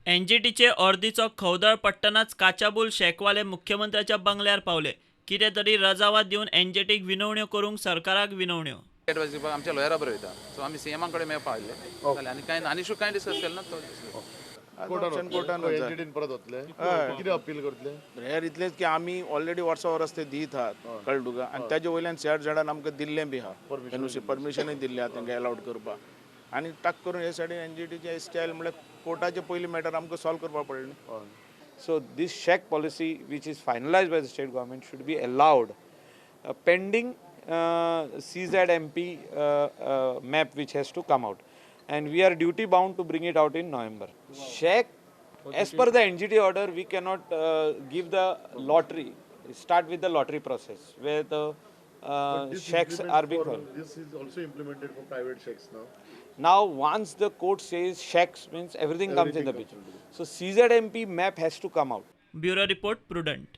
एनजीटीचे ऑर्दीचो खवदळ पडटनाच काचाबूल शॅकवाले मुख्यमंत्र्याच्या बंगल्यार पावले. कितें तरी रजावाद दिवन एनजीटीक विनवण्यो करूंक सरकाराक विनवण्यो. एडवायस दिवपाक आमच्या लॉयरा बरोबर वयता. सो आमी सीएमा कडेन मेळपा आयिल्ले. जालें, आनी कांय आनी कांय डिस्कस केलें ना तो. कोर्टान कोर्टान एनजीटीन परत वतले, कितें अपील करतले? हेर इतलेंच की आमी ऑलरेडी वर्सा वरस ते दीत आहात, कळ्ळें तुका? आनी ताजे वयल्यान चार जाणांक आमकां दिल्लें बी आहा एनओसी, परमिशनूय दिल्लें आहा तांकां एलावड करपाक. आनी टाक करून हे सायडीन एनजीटीचे स्टायल म्हणल्यार कोर्टाचे पयलीं मॅटर आमकां सॉल्व करपाक पडलें न्ही. So this shack policy, which is finalized by the state government, should be allowed pending CZMP map, which has to come out, and we are duty bound to bring it out in November. Shack, as per the NGT order, we cannot give the lottery. Start with the lottery process where the shacks are being. This is also implemented for private shacks now. Now, once the court says shacks, means everything comes in the picture. So CZMP map has to come out. Bureau report, Prudent.